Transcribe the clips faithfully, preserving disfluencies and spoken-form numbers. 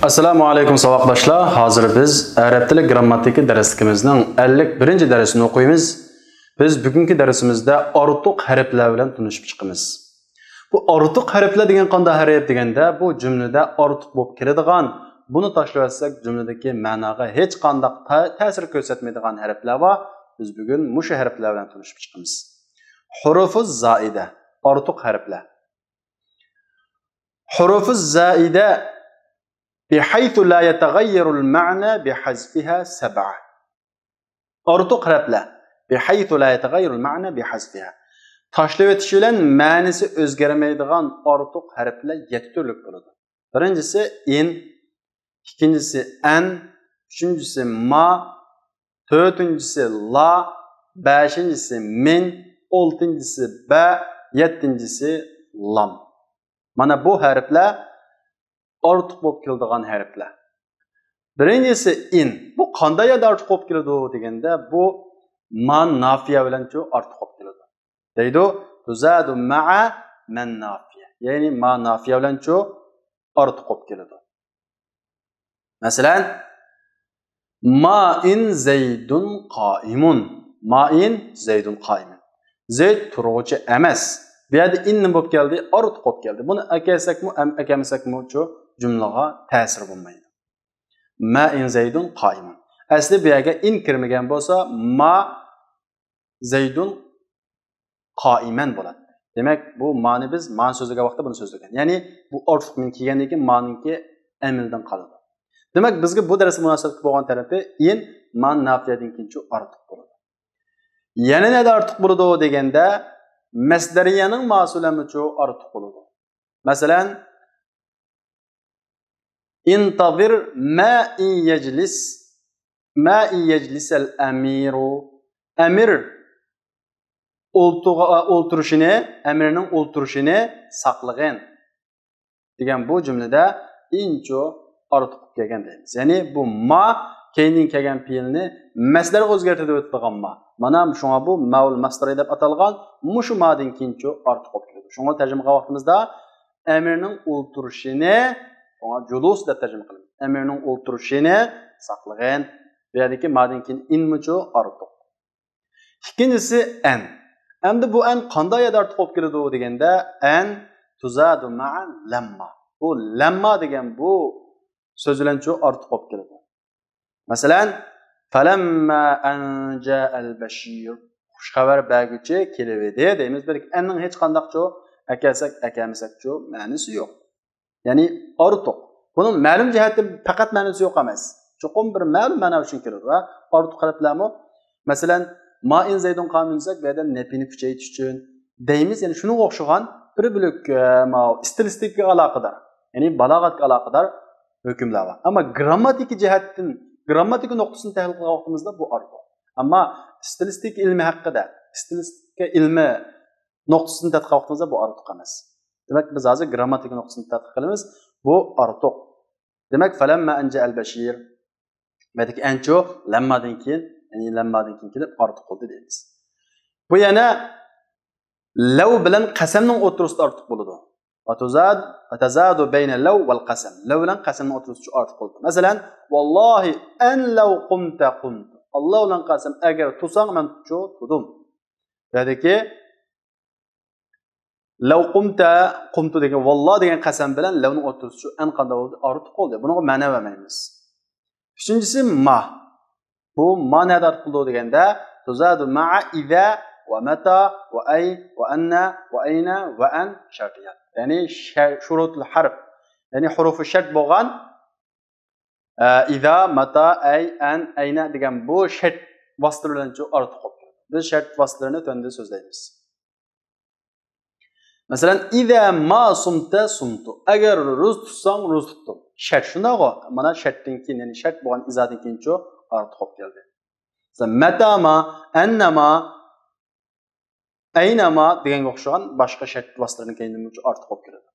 ئەسسالامۇ ئەلەيكۇم ساۋاقداشلار. ھازىر بىز ئەرەب تىلى گرامماتىكا دەرسلىكىمىزنىڭ ئەللىك بىرىنچى دەرسىنى ئوقۇيمىز. بىز بۈگۈنكى دەرسىمىزدە ئارتۇق ھەرپلەر بىلەن تونۇشۇپ چىقىمىز. بۇ ئارتۇق ھەرپلەر دېگەن قانداق ھەرپ دېگەندە، بۇ جۈملىدە ئارتۇق بولۇپ كېلىدىغان، بۇنى تاشلىۋەتسەك جۈملىدىكى مەناغا ھېچقانداق تە-، تەسىر كۆرسەتمەيدىغان ھەرپلەر بار. بىز بۈگۈن مۇشۇ ھەرپلەر بىلەن تونۇشۇپ چىقىمىز. ھۇرۇفۇز زائىدە، ئارتۇق ھەرپلەر. ھۇرۇفۇز زائىدە بىھەيسۇ لا يەتەغەييەرۇل مەنە بىھەزفىھا سەبئە. ئارتۇق ھەرپلەر. بىھەيسۇ لا يەتەغەييەرۇل مەنە بىھەزفىھا. تاشلىۋېتىش بىلەن مەنىسى ئۆزگەرمەيدىغان ئارتۇق ھەرپلەر يەتتە تۈرلۈك بولىدۇ. بىرىنچىسى ئىن، ئىككىنچىسى ئەن، ئۈچىنچىسى ما، تۆتىنچىسى لا، بەشىنچىسى مىن، ئالتىنچىسى بە، يەتتىنچىسى لام. مانا بۇ ھەرپلەر ئارتۇق بولۇپ كېلىدىغان ھەرپلەر. بىرىنچىسى ئىن. بۇ قانداق يەردە ئارتۇق بولۇپ كېلىدۇ دېگەندە، بۇ ما نافىيە بىلەنچۇ ئارتۇق بولۇپ كېلىدۇ. دەيدۇ، تۇزادۇ مەئە مەن نافىيە. يەنى ما نافىيە بىلەنچۇ ئارتۇق بولۇپ كېلىدۇ. مەسىلەن، ما ئىن زەيدۇن قائىمۇن. ما ئىن زەيدۇن قائىمۇن. زەيد تۇرغۇچى ئەمەس. بۇ يەردە ئىن نېمە بولۇپ كەلدى؟ ئارتۇق بولۇپ كەلدى. بۇنى ئەكەلسەكمۇ، ئەم-، ئەكەلمىسەكمۇچۇ جۈملىغا تەسىر بولمايدۇ. ما ئىن زەيدۇن قائىمۇن. ئەسلى بۇ يەرگە ئىن كىرمىگەن بولسا، ما زەيدۇن قائىمەن بولاتتى. دېمەك، بۇ مانى بىز مانى سۆزلىگەن ۋاقىتتا بۇنى سۆزلىگەن. يەنى بۇ ئارتۇق مىن كىرگەندىن كېيىن مانىڭكى ئەمىلدىن قالىدۇ. دېمەك، بىزگە بۇ دەرسكە مۇناسىۋەتلىك بولغان تەرىپى ئىن ما نافىيەدىن كېيىنچۇ ئارتۇق بولىدۇ. يەنە نەدە ئارتۇق بولىدۇ دېگەندە، مەسدەرىيەنىڭ ماسى بىلەنمۇچۇ ئارتۇق بولىدۇ. مەسىلەن، ئىنتەزىر ما ئىن يەجلىس، ما ئىن يەجلىسەل ئەمىرۇ. ئەمىر ئولتۇغا-، ئولتۇرۇشىنى، ئەمىرنىڭ ئولتۇرۇشىنى ساقلىغىن دېگەن بۇ جۈملىدە ئىنچۇ ئارتۇق بولۇپ كەلگەن دەيمىز. يەنى بۇ ما كەينىدىن كەلگەن پېئىلنى مەسدەرگە ئۆزگەرتىدۇ دەيدىغان ما. مانا شۇڭا بۇ ماۋۇل مەسدەرى دەپ ئاتالغان مۇشۇ مادىن كېيىنچۇ ئارتۇق بولۇپ كېلىدۇ. شۇڭا تەرجىمە قىلغان ۋاقتىمىزدا ئەمىرنىڭ ئولتۇرۇشىنى، شۇڭا جۇلۇس دەپ تەرجىمە قىلىمىز. ئەمىرنىڭ ئولتۇرۇشىنى ساقلىغىن. بۇ يەردىكى مادىن كېيىن ئىنمۇچۇ ئارتۇق. ئىككىنچىسى ئەن. ئەمدى بۇ ئەن قانداق يەردە ئارتۇق بولۇپ كېلىدۇ دېگەندە، ئەن تۇزادۇ مەئە لەمما. بۇ لەمما دېگەن بۇ سۆز بىلەنچۇ ئارتۇق بولۇپ كېلىدۇ. مەسىلەن، فەلەمما ئەن جائەل بەشىر. خۇش خەۋەر بەرگۈچى كېلىۋىدى دەيمىز. بىر ئەننىڭ ھېچقانداقچۇ ئەكەلسەك، ئەكەلمىسەكچۇ مەنىسى يوق. يەنى ئارتۇق. بۇنىڭ مەلۇم جەھەتتىن پەقەت مەنىسى يوق ئەمەس. چوقۇم بىر مەلۇم مەنا ئۈچۈن كېلىدۇ ۋە ئارتۇق ھەرپلەرمۇ، مەسىلەن، ما ئىن زەيدۇن قائىمۇن دېسەك، بۇ يەردە نەپىنى كۈچەيتىش ئۈچۈن دەيمىز. يەنى شۇنىڭغا ئوخشىغان بىر بۆلەك، ئە، ماۋۇ ئىستىلىستىكىغا ئالاقىدار، يەنى بالاغەتكە ئالاقىدار ھۆكۈملەر بار. ئەمما گرامماتىكا جەھەتتىن، گرامماتىكا نۇقتىسىدىن تەھلىل قىلغان ۋاقتىمىزدا بۇ ئارتۇق. ئەمما ئىستىلىستىكا ئىلمى ھەققىدە، ئىستىلىستىكا ئىلمى نۇقتىسىدىن تەتقىق قىلغان ۋاقتىمىزدا بۇ ئارتۇق ئەمەس. دېمەك، بىز ھازىر گرامماتىكا نۇقتىسىدىن تەتقىق قىلىمىز. بۇ ئارتۇق. دېمەك، فەلەمما ئەن جائەل بەشىر. بۇ يەردىكى ئەنچۇ لەممادىن كېيىن، يەنى لەممادىن كېيىن كېلىپ ئارتۇق بولدى دەيمىز. بۇ يەنە لەۋ بىلەن قەسەمنىڭ ئوتتۇرىسىدا ئارتۇق بولىدۇ. ۋە تۇزاد-، ۋە تەزادۇ بەينە لەۋ ۋەل قەسەم. لەۋ بىلەن قەسەمنىڭ ئوتتۇرىسىدا ئارتۇق بولىدۇ. مەسىلەن، ۋاللاھى ئەن لەۋ قۇمتە قۇمتۇ. ئاللا بىلەن قەسەم، ئەگەر تۇرساڭ، مەن چۇ تۇردۇم. بۇ يەردىكى لەۋ قۇمتە قۇمتۇ دېگەن، ۋاللا دېگەن قەسەم بىلەن لەۋنىڭ ئوتتۇرىسى شۇ ئەن قانداق بولدى؟ ئارتۇق بولدى. بۇنىڭغا مەنە بەرمەيمىز. ئۈچىنچىسى ما. بۇ ما نەدە ئارتۇق بولىدۇ دېگەندە، تۇزادۇ مەئە ئىزا ۋە مەتا ۋە ئەي ۋە ئەننە ۋە ئەينە ۋە ئەن شەرتىيات. يەنى شە-، شۇرۇتۇل ھەرپ. يەنى ھۇرۇفى شەرت بولغان ئە، ئىزا، ماتا، ئەي، ئەن، ئەينە دېگەن بۇ شەرت ۋاسىتىلەر بىلەن شۇ ئارتۇق بولۇپ كېلىدۇ. بىز شەرت ۋاسىتىلىرىنى تۆۋەندە سۆزلەيمىز. مەسىلەن، ئىزا ما سۇمتە سۇمتۇ. ئەگەر روزا تۇتساڭ، روزا تۇتتۇم. شەرت شۇنداقغۇ؟ مانا شەرتتىن كېيىن، يەنى شەرت بولغان ئىزادىن كېيىنچۇ ئارتۇق بولۇپ كەلدى. مەسىلەن، مەتاما، ئەننەما، ئەينەما دېگەنگە ئوخشىغان باشقا شەرت ۋاسىتىلىرىنى كەينىدىن ئارتۇق بولۇپ كېلىدۇ.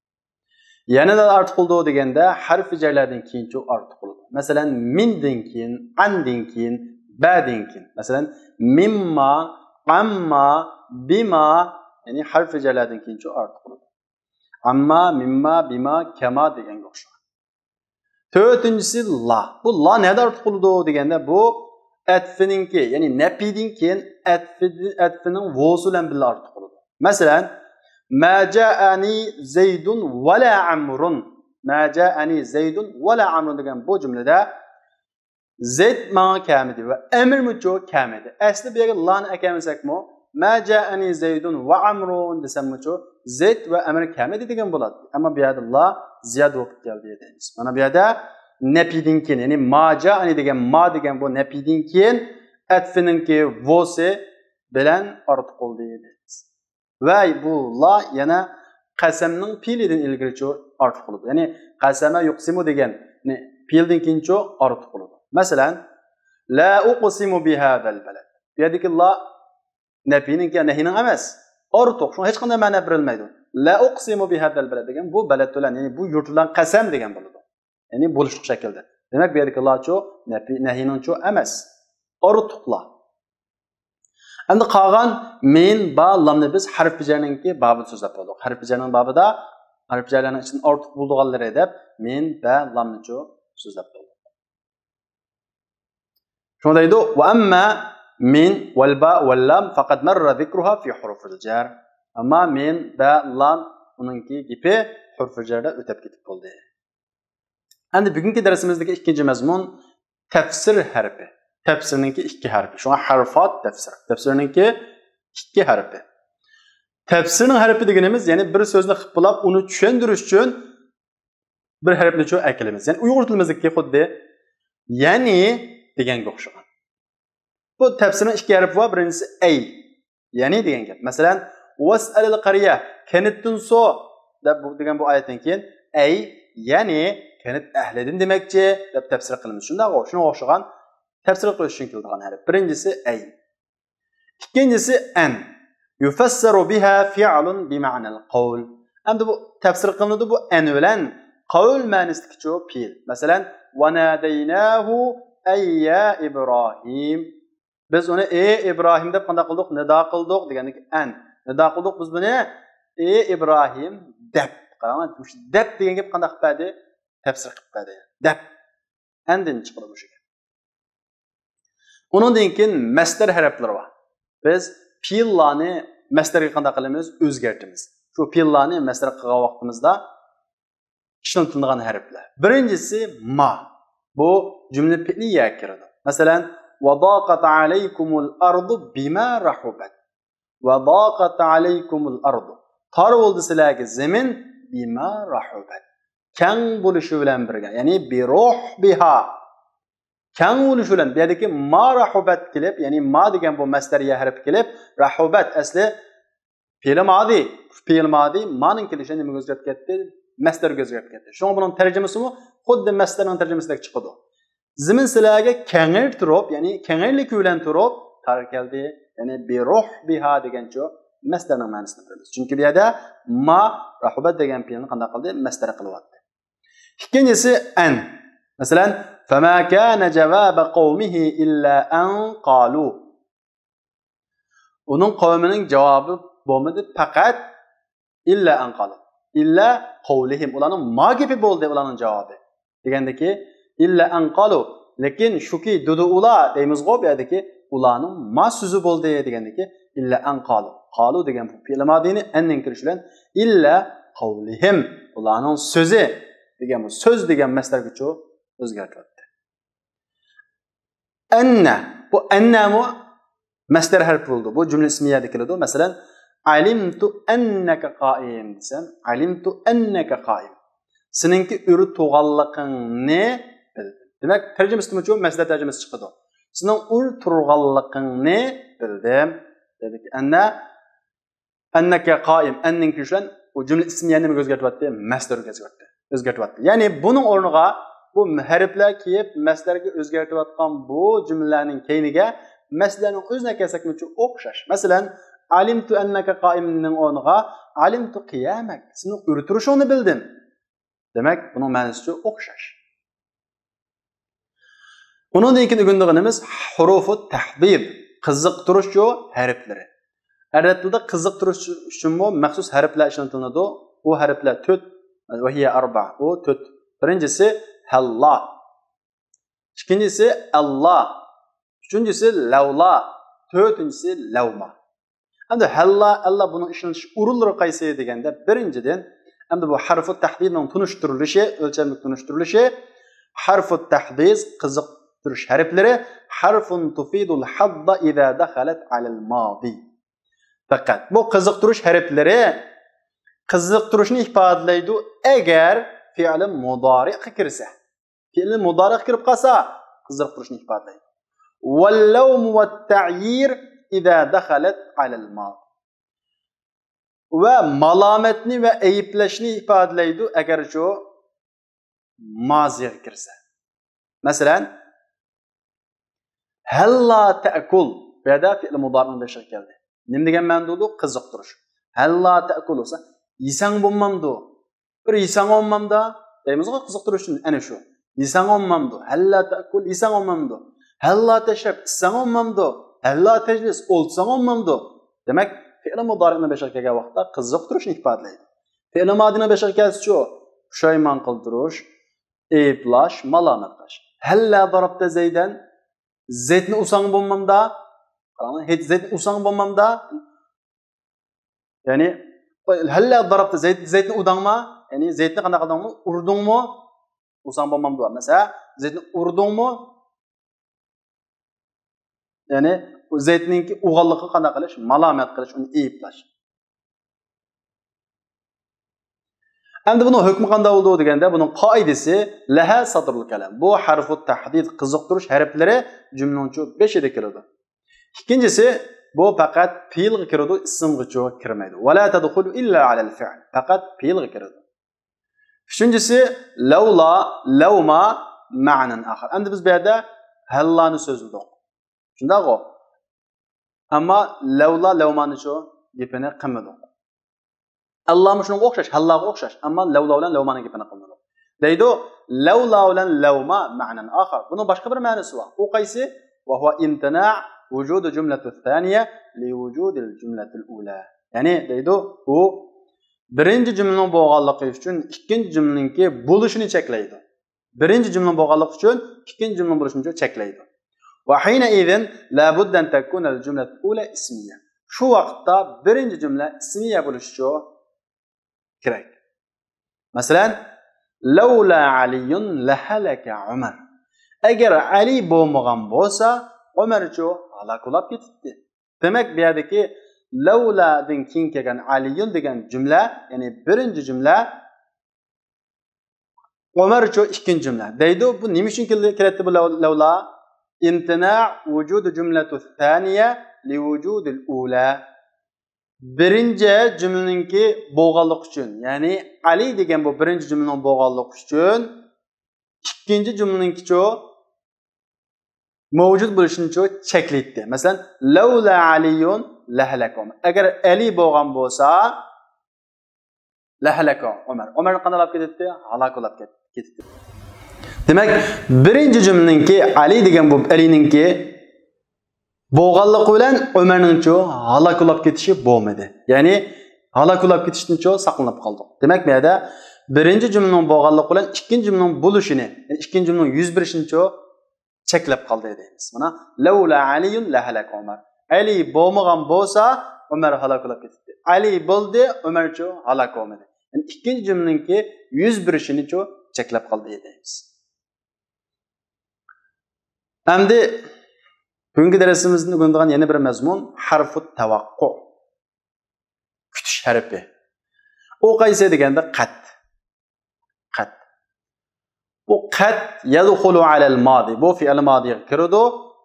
يەنە نەدە ئارتۇق بولىدۇ دېگەندە، ھەرپى جەرلەردىن كېيىنچۇ ئارتۇق بولىدۇ. مەسىلەن، مىندىن كېيىن، ئەندىن كېيىن، بەدىن كېيىن. مەسىلەن، مىمما، ئەمما، بىما، يەنى ھەرپى جەرلەردىن كېيىنچۇ ئارتۇق بولىدۇ. ئەمما، مىمما، بىما، كەما دېگەنگە ئوخشىغان. تۆتىنچىسى لا. بۇ لا نەدە ئارتۇق بولىدۇ دېگەندە، بۇ ئەتفىنىڭكى، يەنى نەپىدىن كېيىن ئەتفى، ئەتفىنىڭ ۋوسى بىلەن بىللە ئارتۇق بولىدۇ. مەسىلەن، ما جاءني زيد ولا عمرو. ما جاءني زيد ولا عمرو دېگەن بۇ جۈملىدە زەيد ماڭا كەلمىدى ۋە ئەمىرمۇچۇ كەلمىدى. ئەسلى بۇ يەرگە لانى ئەكەلمىسەكمۇ، ما جاءني زيد وعمرو دېسەممۇچۇ، زەيد ۋە ئەمىر كەلمىدى دېگەن بولاتتى. ئەمما بۇ يەردە لا زىيادە بولۇپ كەلدى دەيمىز. مانا بۇ يەردە نەپىدىن كېيىن، يەنى ما جاءني دېگەن، ما دېگەن بۇ نەپىدىن كېيىن ئەتفىنىڭكى ۋوسى بىلەن ئارتۇق بولدى دەيمىز. ۋە بۇ لا يەنە قەسەمنىڭ پېئىلىدىن ئىلگىرىچۇ ئارتۇق بولىدۇ. يەنى قەسەمە يۇقسىمۇ دېگەن، يەنى پېئىلدىن كېيىنچۇ ئارتۇق بولىدۇ. مەسىلەن، لا ئۇقسىمۇ بىھازەل بەلەد. بۇ يەردىكى لا نەپىنىڭكى، نەھىنىڭ ئەمەس. ئارتۇق. شۇڭا ھېچقانداق مەنە بېرىلمەيدۇ. لا ئۇقسىمۇ بىھازەل بەلەد دېگەن بۇ بەلەد بىلەن، يەنى بۇ يۇرت بىلەن قەسەم دېگەن بولىدۇ. يەنى بولۇشلۇق شەكىلدە. دېمەك، بۇ يەردىكى لاچۇ نەپى، نەھىنىڭچۇ ئەمەس. ئارتۇق لا. ئەمدى قالغان مىن، با، لامنى بىز ھەرپ جەرنىڭكى بابىدا سۆزلەپ بولدۇق. ھەرپ جەرنىڭ بابىدا ھەرپ جەرلەرنىڭ ئىچىدىن ئارتۇق بولىدىغانلىرى دەپ مىن، بە، لامنىچۇ سۆزلەپ بولدۇق. شۇڭا دەيدۇ، ۋە ئەمما مىن ۋەل با ۋەل لام فەقەد مەررە زىكرۇھا فى ھۇرۇفىل جەر. ئەمما مىن، بە، لام، ئۇنىڭكى گېپى ھۇرۇفۇل جەردە ئۆتەپ كېتىپ بولدى. ئەمدى بۈگۈنكى دەرسىمىزدىكى ئىككىنچى مەزمۇن تەپسىر ھەرپى. تەپسىرنىڭكى ئىككى ھەرپى. شۇڭا ھەرفات تەپسىر. تەپسىرنىڭكى ئىككى ھەرپى. تەپسىرنىڭ ھەرپى دېگىنىمىز، يەنى بىر سۆزنى خىپپىلاپ، ئۇنى چۈشەندۈرۈش ئۈچۈن بىر ھەرپنى چۈ ئەكېلىمىز. يەنى ئۇيغۇر تىلىمىزدىكى خۇددى يەنى دېگەنگە ئوخشىغان. بۇ تەپسىرنىڭ ئىككى ھەرپى بار. بىرىنچىسى ئەي. يەنى دېگەن گەپ. مەسىلەن، ۋەسئەلىل قەريە، كەنتتىن سو دەپ بۇ دېگەن بۇ ئايەتتىن كېيىن ئەي، يەنى كەنت ئەھلىدىن دېمەكچى دەپ تەپسىر قىلىمىز. شۇنداقغۇ؟ شۇنىڭغا ئوخشىغان تەپسىر قىلىش ئۈچۈن كېلىدىغان ھەرپ. بىرىنچىسى ئەي. ئىككىنچىسى ئەن. يۇفەسسەرۇ بىھا فىئلۇن بىمەنەل قەۋل. ئەمدى بۇ تەپسىر قىلىنىدۇ بۇ ئەن بىلەن قەۋل مەنىسىدىكىچۇ پېئىل. مەسىلەن، ۋەنادەيناھۇ ئەي يا ئىبراھىم. بىز ئۇنى ئى ئىبراھىم دەپ قانداق قىلدۇق؟ نىدا قىلدۇق دېگەندىكى ئەن. نىدا قىلدۇق بىز بۇنى ئى ئىبراھىم دەپ. قاراڭ، مۇشۇ دەپ دېگەن گەپ قانداق قىلىپ بەردى؟ تەپسىر قىلىپ بەردى. دەپ. ئەندىن چىقىدۇ مۇشۇ گەپ. ئۇنىڭدىن كېيىن مەسدەر ھەرپلىرى بار. بىز پېئىللارنى مەسدەرگە قانداق قىلىمىز؟ ئۆزگەرتىمىز. شۇ پېئىللارنى مەسدەر قىلغان ۋاقتىمىزدا ئىشلىتىلىدىغان ھەرپلەر. بىرىنچىسى ما. بۇ جۈملە پېئلىيەگە كىرىدۇ. مەسىلەن، ۋەزاقەت ئەلەيكۇمۇل ئەرزۇ بىما رەھۇبەت. ۋەزاقەت ئەلەيكۇمۇل ئەرزۇ. تار بولدى سىلەرگە زېمىن بىما رەھۇبەت. كەڭ بولۇشى بىلەن بىرگە، يەنى بىرۇھبىھا. كەڭ بولۇشى بىلەن، بۇ يەردىكى ما رەھۇبەت كېلىپ، يەنى ما دېگەن بۇ مەسدەرىيە ھەرپى كېلىپ، رەھۇبەت ئەسلى پېئىل مادى، پېئىل مادى مانىڭ كېلىشى نېمىگە ئۆزگەرتىپ كەتتى؟ مەسدەرگە ئۆزگەرتىپ كەتتى. شۇڭا بۇنىڭ تەرجىمىسىمۇ خۇددى مەسدەرنىڭ تەرجىمىسىدەك چىقىدۇ. زېمىن سىلەرگە كەڭرى تۇرۇپ، يەنى كەڭرىلىكى بىلەن تۇرۇپ تار كەلدى. يەنى بىرۇھبىھا دېگەنچۇ مەسدەرنىڭ مەنىسىنى بىلىمىز. چۈنكى بۇ يەردە ما رەھۇبەت دېگەن پېئىلنى قانداق قىلدى؟ مەسدەر قىلىۋەتتى. ئىككىنچىسى ئەن. مەسىلەن، فەما كانە جەۋابە قەۋمىھى ئىللا ئەن قالۇ. ئۇنىڭ قەۋمىنىڭ جاۋابى بولمىدى، پەقەت ئىللا ئەن قالۇ. ئىللا قەۋلىھىم. ئۇلارنىڭ ما گېپى بولدى، ئۇلارنىڭ جاۋابى. دېگەندىكى، ئىللا ئەن قالۇ. لېكىن شۇكى، دېدى ئۇلار دەيمىزغۇ، بۇ يەردىكى ئۇلارنىڭ ما سۆزى بولدى دېگەندىكى، ئىللا ئەن قالۇ. قالۇ دېگەن بۇ پېئىل مادىنى ئەننىڭ كىرىشى بىلەن ئىللا قەۋلىھىم. ئۇلارنىڭ سۆزى دېگەن بۇ سۆز دېگەن مەسدەرگىچۇ ئۆزگەرتىۋەتتى. ئەننە. بۇ ئەننەمۇ مەسدەر ھەرپى بولىدۇ. بۇ جۈملە ئىسمىيەدە كېلىدۇ. مەسىلەن، ئەلىمتۇ ئەننەكە قائىم دېسەم، ئەلىمتۇ ئەننەكە قائىم. سېنىڭكى ئۆرە تۇرغانلىقىڭنى بىلدىم. دېمەك، تەرجىمىسىدىمۇچۇ مەسدەر تەرجىمىسى چىقىدۇ. سېنىڭ ئۆرە تۇرغانلىقىڭنى بىلدىم. دېدىكى ئەننە ئەننەكە قائىم، ئەننىڭ كىرىشى بىلەن بۇ جۈملە ئىسمىيەنى نېمىگە ئۆزگەرتىۋەتتى؟ مەسدەرگە ئۆزگەرتتى. ئۆزگەرتىۋەتتى. يەنى بۇنىڭ ئورنىغا بۇ ھەرپلەر كېلىپ مەسدەرگە ئۆزگەرتىۋاتقان بۇ جۈملىلەرنىڭ كەينىگە مەسدەرنىڭ ئۆزىنى ئەكەلسەكمۇچۇ ئوخشاش. مەسىلەن، ئەلىمتۇ ئەننەكە قائىمنىڭ ئورنىغا ئەلىمتۇ قىيامەك، سېنىڭ ئۆرە تۇرۇشۇڭنى بىلدىم. دېمەك، بۇنىڭ مەنىسىچۇ ئوخشاش. ئۇنىڭدىن كېيىن ئۆگىنىدىغىنىمىز ھۇرۇفۇ تەھزىب، قىزىقتۇرۇشچۇ ھەرپلىرى. ئەرەب تىلىدا قىزىقتۇرۇش ئۈچۈنمۇ مەخسۇس ھەرپلەر ئىشلىتىلىدۇ. ئۇ ھەرپلەر تۆت، ۋەھىيە ئەربە، ئۇ تۆت. بىرىنچىسى ھەللا. ئىككىنچىسى ئەللا. ئۈچىنچىسى لەۋلا. تۆتىنچىسى لەۋما. ئەمدى ھەللا، ئەللا بۇنىڭ ئىشلىنىش ئورۇنلىرى قايسى دېگەندە، بىرىنچىدىن، ئەمدى بۇ ھەرفۇ تەھدىدنىڭ تونۇشتۇرۇلۇشى، ئۆلچەملىك تونۇشتۇرۇلۇشى، ھەرفۇ تەھدىد، قىزىقتۇرۇش ھەرپلىرى، ھەرفۇن تۇفىدۇل ھەززە ئىزا دەخەلەت ئەلەل ماضى. پەقەت بۇ قىزىقتۇرۇش ھەرپلىرى قىزىقتۇرۇشنى ئىپادىلەيدۇ، ئەگەر فېئىلى مۇدارىئقا كىرسە. فېئىلى مۇدارىئقا كىرىپ قالسا، قىزىقتۇرۇشنى ئىپادىلەيدۇ. ۋەللەۋمۇ ۋەتتەئيىر ئىزا دەخەلەت ئەلەل ماضى. ۋە مالامەتنى ۋە ئەيىبلەشنى ئىپادىلەيدۇ، ئەگەرچۇ مازىغا كىرسە. مەسىلەن، ھەللا تەئكۇل. بۇ يەردە فېئىل مۇدارىئنىڭ بېشىغا كەلدى. نېمە دېگەن مەنىدۇ؟ قىزىقتۇرۇش. ھەللا تەئكۇل بولسا، يېسەڭ بولمامدۇ؟ بىر يېسەڭ بولمامدا؟ دەيمىزغۇ، قىزىقتۇرۇش ئۈچۈن ئەنە شۇ. يېسەڭ بولمامدۇ؟ ھەللا تەئكۇل، يېسەڭ بولمامدۇ؟ ھەللا تەشرەب، ئىچسەڭ بولمامدۇ؟ ھەللا تەجلىس، ئولتۇرساڭ بولمامدۇ؟ دېمەك، فېئىل مۇدارىئنىڭ بېشىغا كەلگەن ۋاقىتتا قىزىقتۇرۇشنى ئىپادىلەيدۇ. فېئىل مادىنىڭ بېشىغا كەلسىچۇ؟ پۇشايمان قىلدۇرۇش، ئەيىبلەش، مالامەت قىلىش. ھەللا ضربت زيدا، زەيدنى ئۇرساڭ بولمامدا؟ قاراڭلار، ھېچ زەيدنى ئۇرساڭ بولمامدا؟ يەنى، ھەللا ضربت زيد، زەيدنى ئۇردۇڭما؟ يەنى زەيدنى قانداق قىلدىڭمۇ؟ ئۇردۇڭمۇ؟ ئۇرساڭ بولمامدۇ؟ مەسىلەن، زەيدنى ئۇردۇڭمۇ؟ يەنى زەيدنىڭكى ئۇرغانلىقىغا قانداق قىلىش؟ مالامەت قىلىش، ئۇنى ئەيىبلەش. ئەمدى بۇنىڭ ھۆكمى قانداق بولىدۇ دېگەندە، بۇنىڭ قائىدىسى لەھە سەدرۇل كەلام. بۇ ھەرفۇ تەھدىد، قىزىقتۇرۇش ھەرپلىرى جۈملىنىڭچۇ بېشىدا كېلىدۇ. ئىككىنچىسى، بۇ پەقەت پېئىلغا كىرىدۇ، ئىسىمغىچۇ كىرمەيدۇ. ۋەلا تەدخۇلۇ ئىللا ئەلەل فېئىل. پەقەت پېئىلغا كىرىدۇ. ئۈچىنچىسى، لەۋلا، لەۋما، مەنەن ئاخىر. ئەمدى بىز بۇ يەردە ھەللانى سۆزلىدۇق. شۇنداقغۇ؟ ئەمما لەۋلا، لەۋمانىچۇ گېپىنى قىلمىدۇق. ئەللامۇ شۇنىڭغا ئوخشاش، ھەللاغا ئوخشاش. ئەمما لەۋلا بىلەن لەۋمانىڭ گېپىنى قىلمىدۇق. دەيدۇ، لەۋلا بىلەن لەۋما مەنەن ئاخىر. بۇنىڭ باشقا بىر مەنىسى بار. ئۇ قايسى؟ ۋەھۇۋە ئىمتىناء ۋۇجۇدۇ جۈملەتۇ سانىيە لىۋۇجۇدىل جۈملەتىل ئۇلا. يەنى دەيدۇ، ئۇ بىرىنچى جۈملىنىڭ بولغانلىقى ئۈچۈن ئىككىنچى جۈملىنىڭكى بولۇشىنى چەكلەيدۇ. بىرىنچى جۈملىنىڭ بولغانلىقى ئۈچۈن ئىككىنچى جۈملىنىڭ بولۇشىنى چەكلەيدۇ. ۋەھىنەئىزىن لابۇددەن تەكۇنەل جۈملەتۇل ئۇلا ئىسمىيە. شۇ ۋاقىتتا بىرىنچى جۈملە ئىسمىيە بولۇشىچۇ كېرەك. مەسىلەن، لەۋلا ئەلىيۇن لەھەلەكە ئۆمەر. ئەگەر ئەلى بولمىغان بولسا، ئۆمەرچۇ ھالاك بولاپ كېتىتتى. دېمەك، بۇ يەردىكى لەۋلادىن كېيىن كەلگەن ئەلىيۇن دېگەن جۈملە، يەنى بىرىنچى جۈملە، ئۆمەرچۇ ئىككىنچى جۈملە. دەيدۇ، بۇ نېمە ئۈچۈن كېل-، كېلەتتى بۇ لەۋ-، لەۋلا؟ ئىمتىناء ۋۇجۇدى جۈملەتۇ سانىيە لىۋۇجۇدىل ئۇلا. بىرىنچى جۈملىنىڭكى بولغانلىقى ئۈچۈن، يەنى ئەلى دېگەن بۇ بىرىنچى جۈملىنىڭ بولغانلىقى ئۈچۈن، ئىككىنچى جۈملىنىڭكىچۇ مەۋجۇت بولۇشىنىچۇ چەكلەيتتى. مەسىلەن، لەۋلا ئەلىيۇن لەھەلەكە ئۆمەر. ئەگەر ئەلى بولغان بولسا، لەھەلەكە ئۆمەر. ئۆمەرنى قانداق بولاپ كېتەتتى؟ ھالاك بولاپ كېت-، كېتەتتى. دېمەك، بىرىنچى جۈملىنىڭكى ئەلى دېگەن بۇ ئەلىنىڭكى بولغانلىقى بىلەن ئۆمەرنىڭچۇ ھالاك بولاپ كېتىشى بولمىدى. يەنى ھالاك بولاپ كېتىشتىنچۇ ساقلىنىپ قالدۇق. دېمەك، بۇ يەردە بىرىنچى جۈملىنىڭ بولغانلىقى بىلەن ئىككىنچى جۈملىنىڭ بولۇشىنى، يەنى ئىككىنچى جۈملىنىڭ يۈز بېرىشىنىچۇ چەكلەپ قالدى دەيمىز. مانا، لەۋلا ئەلىيۇن لەھەلەكە ئۆمەر. ئەلى بولمىغان بولسا، ئۆمەر ھالاك بولاپ كېتەتتى. ئەلى بولدى، ئۆمەرچۇ ھالاك بولمىدى. يەنى ئىككىنچى جۈملىنىڭكى يۈز بېرىشىنىچۇ چەكلەپ قالدى دەيمىز. ئەمدى بۈگۈنكى دەرسىمىزدىن ئۆگىنىدىغان يەنە بىر مەزمۇن، ھەرفۇت تەۋەققۇ. كۈتۈش ھەرپى. ئۇ قايسى دېگەندە، قەد. قەد. بۇ قەد يەدخۇلۇ ئەلەل مادى. بۇ فېئىل مادىغا كىرىدۇ.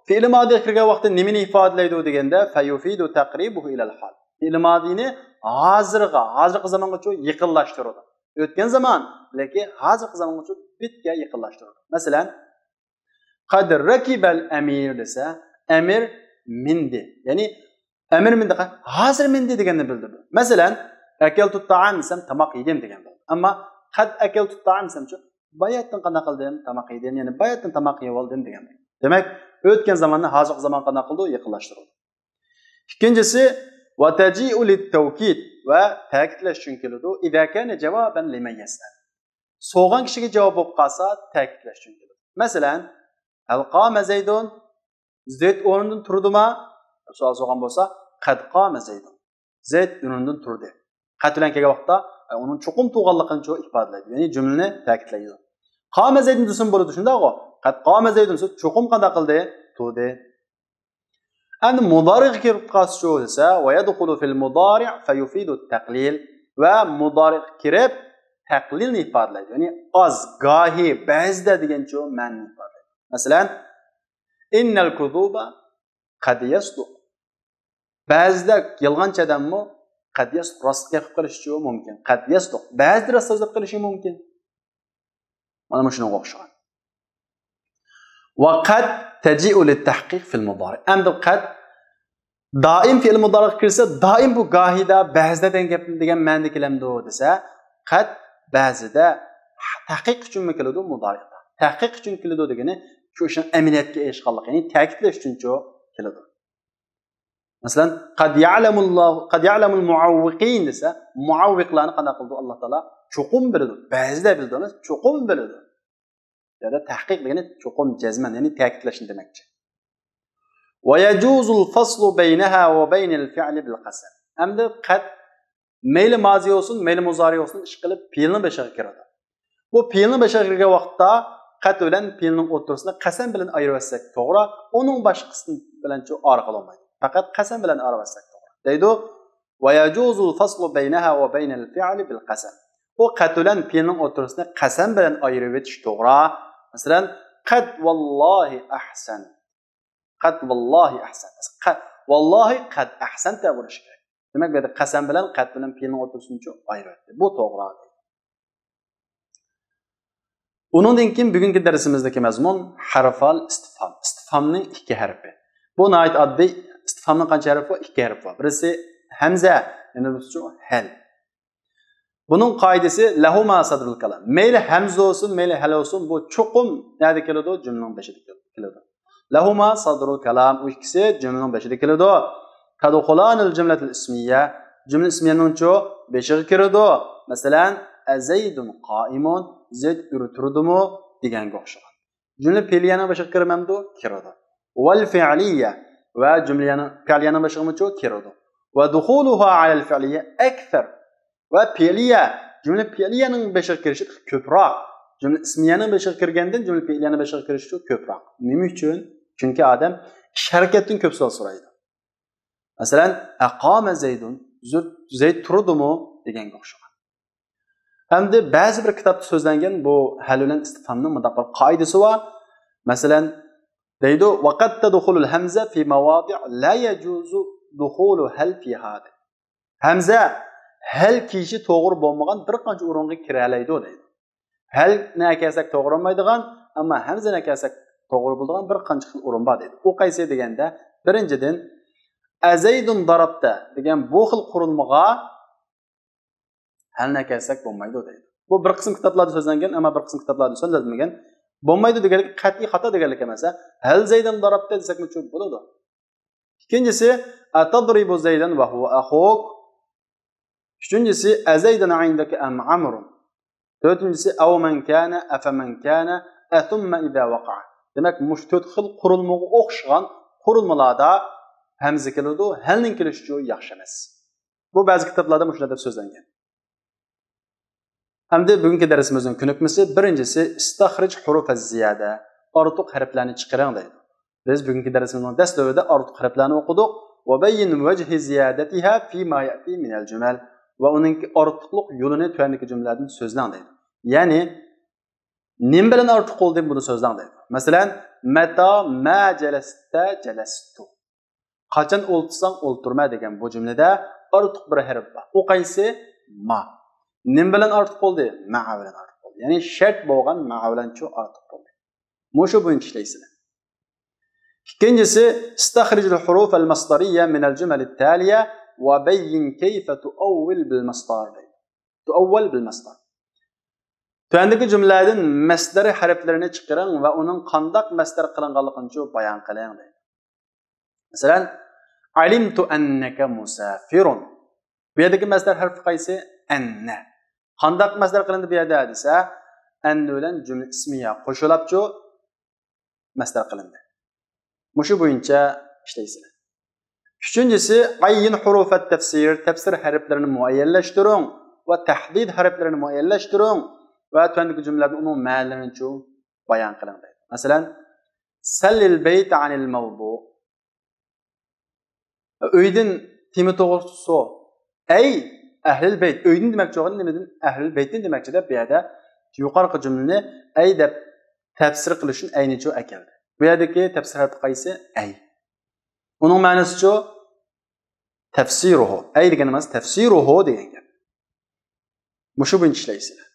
فېئىل مادىغا كىرگەن ۋاقىتتا نېمىنى ئىپادىلەيدۇ دېگەندە، فەيۇفىدۇ تەقرىبۇھۇ ئىلەل ھال. فېئىل مادىنى ھازىرغا، ھازىرقى زامانغىچۇ يېقىنلاشتۇرىدۇ. ئۆتكەن زامان، لېكىن ھازىرقى زامانغىچۇ بىتكە يېقىنلاشتۇرىدۇ. مەسىلەن، قەد رەكىبەل ئەمىر دېسە، ئەمىر مىندى. يەنى ئەمىر مىندى، ھازىر مىندى دېگەننى بىلدۈرىدۇ. مەسىلەن، ئەكەلتۇت تائام دېسەم، تاماق يېدىم دېگەن بولىدۇ. ئەمما قەد ئەكەلتۇت تائام دېسەمچۇ، باياتىن قانداق قىلدىم؟ تاماق يېدىم، يەنى باياتىن تاماق يەۋالدىم دېگەن بولىدۇ. دېمەك، ئۆتكەن زاماننى ھازىرقى زامانغا قانداق قىلىدۇ؟ يېقىنلاشتۇرىدۇ. ئىككىنچىسى، ۋە تەجىئۇ لىتتەۋكىد، ۋە تەكىتلەش ئۈچۈن كېلىدۇ. ئىزا كانە جاۋابەن لىمەن يەسئەل. سورىغان كىشىگە جاۋاب بولۇپ قالسا، تەكىتلەش ئۈچۈن كېلىدۇ. مەسىلەن، ھەل قامە زەيدۇن، زەيد ئورنىدىن تۇردىما؟ دەپ سوئال سورىغان بولسا، قەد قامە زەيدۇن. زەيد ئورنىدىن تۇردى. قەد بىلەن كەلگەن ۋاقىتتا، ئە، ئۇنىڭ چوقۇم تۇرغانلىقىنى چو-، ئىپادىلەيدۇ. يەنى جۈملىنى تەكىتلەيدۇ. قامە زەيدۇن دېسىمۇ بولىدۇ، شۇنداقغۇ؟ قەد قامە زەيدۇن دېسە، چوقۇم قانداق قىلدى؟ تۇردى. ئەمدى مۇدارىغا كىرىپ قالسىچۇ دېسە، ۋە يەدخۇلۇ فىل مۇدارىئ فەيۇفىدۇ تەقلىل. ۋە مۇدارىغا كىرىپ تەقلىلنى ئىپادىلەيدۇ. يەنى ئاز، گاھى، بەزىدە دېگەنچۇ مەنىنى ئىپادىلەيدۇ. مەسىلەن، ئىننەل كۇزۇبە قەد يەسدۇق. بەزىدە يالغانچى ئادەممۇ قەد يەسدۇق، راست گەپ قىلىشىچۇ مۇمكىن. قەد يەسدۇق، بەزىدە راست سۆزلەپ قېلىشى مۇمكىن. مانا مۇشۇنىڭغا ئوخشىغان. ۋە قەد تەجىئۇ لىتتەھقىق فىل مۇدارىئ. ئەمدى قەد دائىم فېئىل مۇدارىغا كىرسە، دائىم بۇ گاھىدا، بەزىدە دېگەن گەپ، دېگەن مەنىدە كېلەمدۇ دېسە، قەد بەزىدە تەھقىق ئۈچۈنمۇ كېلىدۇ مۇدارىئدا. تەھقىق ئۈچۈن كېلىدۇ دېگىنى شۇ ئىشنىڭ ئەمەلىيەتكە ئېشىشقانلىقى، يەنى تەكىتلەش ئۈچۈنچۇ كېلىدۇ. مەسىلەن، قەد يەلەمۇللاھۇ، قەد يەلەمۇل مۇئەۋۋىقىن دېسە، مۇئەۋۋىقلارنى قانداق قىلىدۇ؟ ئاللا تائالا چوقۇم بىلىدۇ. بەزىدە بىلىدۇ ئەمەس، چوقۇم بىلىدۇ. يەنى تەھقىق دېگىنى چوقۇم، جەزمەن، يەنى تەكىتلەشنى دېمەكچى. ۋە يەجۇزۇل فەسلۇ بەينەھا ۋە بەينەل فىئلى بىل قەسەم. ئەمدى قەد مەيلى مازى بولسۇن، مەيلى مۇزارى بولسۇن، ئىشقىلىپ پېئىلنىڭ بېشىغا كىرىدۇ. بۇ پېئىلنىڭ بېشىغا كىرگەن ۋاقىتتا قەد بىلەن پېئىلنىڭ ئوتتۇرىسىنى قەسەم بىلەن ئايرىۋەتسەك توغرا، ئۇنىڭ باشقىسى بىلەنچۇ ئايرىغىلى بولمايدۇ. پەقەت قەسەم بىلەن ئايرىۋەتسەك توغرا. دەيدۇ، ۋە يەجۇزۇل فەسلۇ بەينەھا ۋە بەينەل فىئلى بىل قەسەم. بۇ قەد بىلەن پېئىلنىڭ ئوتتۇرىسىنى قەسەم بىلەن ئايرىۋېتىش توغرا. مەسىلەن، قەد ۋاللاھى ئەھسەن. قەد ۋاللاھى ئەھسەن. قەد، ۋاللاھى قەد ئەھسەنتە بولۇشى كېرەك. دېمەك، بۇ يەردە قەسەم بىلەن قەد بىلەن پېئىلنىڭ ئوتتۇرىسىنىچۇ ئايرىۋەتتى. بۇ توغرا. ئۇنىڭدىن كېيىن بۈگۈنكى دەرسىمىزدىكى مەزمۇن ھەرفال ئىستىفھام. ئىستىفھامنىڭ ئىككى ھەرپى. بۇ ناھايىتى ئاددىي. ئىستىفھامنىڭ قانچە ھەرپى بار؟ ئىككى ھەرپى بار. بىرسى ھەمزە، يەنە بىرسىچۇ ھەل. بۇنىڭ قائىدىسى لەھۇما سەدرۇل كالام. مەيلى ھەمزە بولسۇن، مەيلى ھەل بولسۇن، بۇ چوقۇم نەدە كېلىدۇ؟ جۈملىنىڭ بېشىدا كېلىدۇ. لەھۇما سەدرۇل كالام، ئۇ ئىككىسى جۈملىنىڭ بېشىدا كېلىدۇ. تەدخۇلانىل جۈملەتىل ئىسمىيە، جۈملە ئىسمىيەنىڭچۇ بېشىغا كىرىدۇ. مەسىلەن، ئەزەيدۇن قائىمۇن، زەيد ئۆرە تۇردىمۇ دېگەنگە ئوخشىغان. جۈملە پېئلىيەنىڭ بېشىغا كىرمەمدۇ؟ كىرىدۇ. ۋەل فىئلىيە، ۋە جۈملە فىئلىيەنىڭ بېشىغىمۇچۇ؟ كىرىدۇ. ۋە دۇخۇلۇھا ئەلەل فىئلىيە ئەكسەر. ۋە پېئلىيە، جۈملە پېئلىيەنىڭ بېشىغا كىرىشى كۆپرەك. جۈملە ئىسمىيەنىڭ بېشىغا كىرگەندىن جۈملە پېئلىيەنىڭ بېشىغا كىرىشى كۆپرەك. نېمە ئۈچۈن؟ چۈنكى ئادەم ئىش ھەرىكەتتىن كۆپ سوئال سورايدۇ. مەسىلەن، ئەقامە زەيدۇن، زۇ-، زەيد تۇردىمۇ دېگەنگە ئوخشىغان. ئەمدى بەزى بىر كىتابتا سۆزلەنگەن بۇ ھەل بىلەن ئىستىفھامنىڭ مۇنداق بىر قائىدىسى بار. مەسىلەن، دەيدۇ، ۋەقەد تەدخۇلۇل ھەمزە فى مەۋادىئ لا يەجۇزۇ دۇخۇلۇ ھەل فىھا، دەيدۇ. ھەمزە ھەل كىيىشى توغرا بولمىغان بىر قانچە ئورۇنغا كىرەلەيدۇ، دەيدۇ. ھەلنى ئەكەلسەك توغرا بولمايدىغان، ئەمما ھەمزىنى ئەكەلسەك توغرا بولىدىغان بىر قانچە خىل ئورۇن بار، دەيدۇ. ئۇ قايسى دېگەندە، بىرىنچىدىن، ئەزەيدۇن دارابتە دېگەن بۇ خىل قۇرۇلمىغا ھەلنى ئەكەلسەك بولمايدۇ، دەيدۇ. بۇ بىر قىسىم كىتابلاردا سۆزلەنگەن، ئەمما بىر قىسىم كىتابلاردا سۆزلەنمىگەن. بولمايدۇ دېگەنلىك قەتئىي خاتا دېگەنلىك ئەمەس. ھەل زەيدەن دارابتە دېسەكمۇ بولىدۇ. ئىككىنچىسى، ئەتەدرىبۇ زەيدەن ۋە ھۇۋە ئەخۇك. ئۈچىنچىسى، ئەزەيدۇن ئىندەكە ئەم ئەمرۇن. تۆتىنچىسى، ئەۋ مەن كانە، ئەفە مەن كانە، ئەسۇممە ئىزا ۋەقەئە. دېمەك، مۇشۇ تۆت خىل قۇرۇلمىغا ئوخشىغان قۇرۇلمىلاردا ھەمزە كېلىدۇ، ھەلنىڭ كېلىشىچۇ ياخشى ئەمەس. بۇ بەزى كىتابلاردا مۇشۇنداق دەپ سۆزلەنگەن. ئەمدى بۈگۈنكى دەرسىمىزنىڭ كۆنۈكمىسى، بىرىنچىسى، ئىستەخرىج ھۇرۇفە زىيادە، ئارتۇق ھەرپلەرنى چىقىرىڭ دەيدۇ. بىز بۈگۈنكى دەرسىمىزنىڭ دەسلىپىدە ئارتۇق ھەرپلەرنى ئوقۇدۇق. ۋە بەييىن ۋەجھى زىيادەتىھا فىما يەتى مىنەل جۈمەل. ۋە ئۇنىڭكى ئارتۇقلۇق يولىنى تۆۋەندىكى جۈملىلەردىن سۆزلەڭ دەيدۇ. يەنى، نېمە بىلەن ئارتۇق بولدى، بۇنى سۆزلەڭ دەيدۇ. مەسىلەن، مەتا ما جەلەستە جەلەستۇ. قاچان ئولتۇرساڭ ئولتۇرما دېگەن بۇ جۈملىدە ئارتۇق بىر ھەرپ بار. ئۇ قايسى؟ ما. نېمە بىلەن ئارتۇق بولدى؟ مەئە بىلەن ئارتۇق بولدى. يەنى شەرت بولغان مەئە بىلەنچۇ ئارتۇق بولدى. مۇشۇ بويىچە ئىشلەيسىلەر. ئىككىنچىسى، ئىستەخرىجىل ھۇرۇفەل مەسدەرىيە مىنەل جۈمەلىت تالىيە ۋە بەييىن كەيفە تۇئەۋۋىل بىل مەسدەر دەيدۇ. تۇئەۋۋەل بىل مەسدەر. تۆۋەندىكى جۈملىلەردىن مەسدەر ھەرپلىرىنى چىقىرىڭ ۋە ئۇنىڭ قانداق مەسدەر قىلىنغانلىقىنىچۇ بايان قىلىڭ دەيدۇ. مەسىلەن، ئەلىمتۇ ئەننەكە مۇسافىرۇن. بۇ يەردىكى مەسدەر ھەرپى قايسى؟ ئەننە. قانداق مەسدەر قىلىندى بۇ يەردە دېسە، ئەن بىلەن جۈملە ئىسمىيە قوشۇلاپچۇ مەسدەر قىلىندى. مۇشۇ بويىچە ئىشلەيسىلەر. ئۈچىنچىسى، ئەيين ھۇرۇفەت تەفسىر، تەپسىر ھەرپلىرىنى مۇئەييەنلەشتۈرۈڭ ۋە تەھدىد ھەرپلىرىنى مۇئەييەنلەشتۈرۈڭ ۋە تۆۋەندىكى جۈملىلەردىن ئۇنىڭ مەنىلىرىنىچۇ بايان قىلىڭ دەيدۇ. مەسىلەن، سەللىل بەيت ئەنىل مەۋزۇ. ئۆيدىن تېما توغرىسىدا سور. ئەي ئەھلىل بەيت، ئۆيدىن دېمەكچى بولغان نېمىدىن؟ ئەھلىل بەيتتىن دېمەكچى دەپ بۇ يەردە يۇقىرىقى جۈملىنى ئەي دەپ تەپسىر قىلىش ئۈچۈن ئەينىچۇ ئەكەلدى. بۇ يەردىكى تەپسىر ھەرپى قايسى؟ ئەي. ئۇنىڭ مەنىسىچۇ؟ تەفسىرۇھۇ. ئەي دېگەن مەنىسى تەفسىرۇھۇ دېگەن گەپ. مۇشۇ بويىچە ئىشلەيسىلەر.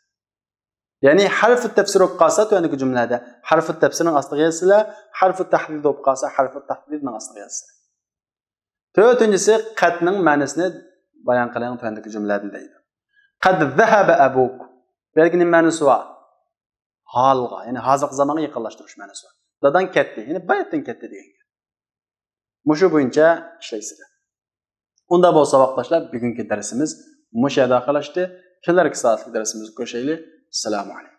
يەنى ھەرفۇ تەفسىر بولۇپ قالسا تۆۋەندىكى جۈملىلەردە ھەرفۇ تەفسىرنىڭ ئاستىغا يازىسىلەر، ھەرفۇ تەھدىد بولۇپ قالسا ھەرفۇ تەھدىدنىڭ ئاستىغا يازىسىلەر. تۆتىنچىسى، قەدنىڭ مەنىسىنى بايان قىلىڭ تۆۋەندىكى جۈملىلەردىن دەيدۇ. قەد زەھەبە ئەبۇك. بۇ يەردىكى نېمە مەنىسى بار؟ ھالغا، يەنى ھازىرقى زامانغا يېقىنلاشتۇرۇش مەنىسى بار. داداڭ كەتتى، يەنى باياتتىن كەتتى دېگەن گەپ. مۇشۇ بويىچە ئىشلەيسىلەر. ئۇنداق بولسا، ساۋاقداشلار، بۈگۈنكى دەرسىمىز مۇشۇ يەردە ئاخىرلاشتى. كېلەركى سائەتلىك دەرسىمىزدە كۆرۈشەيلى. سالام ئەلەيكۇم.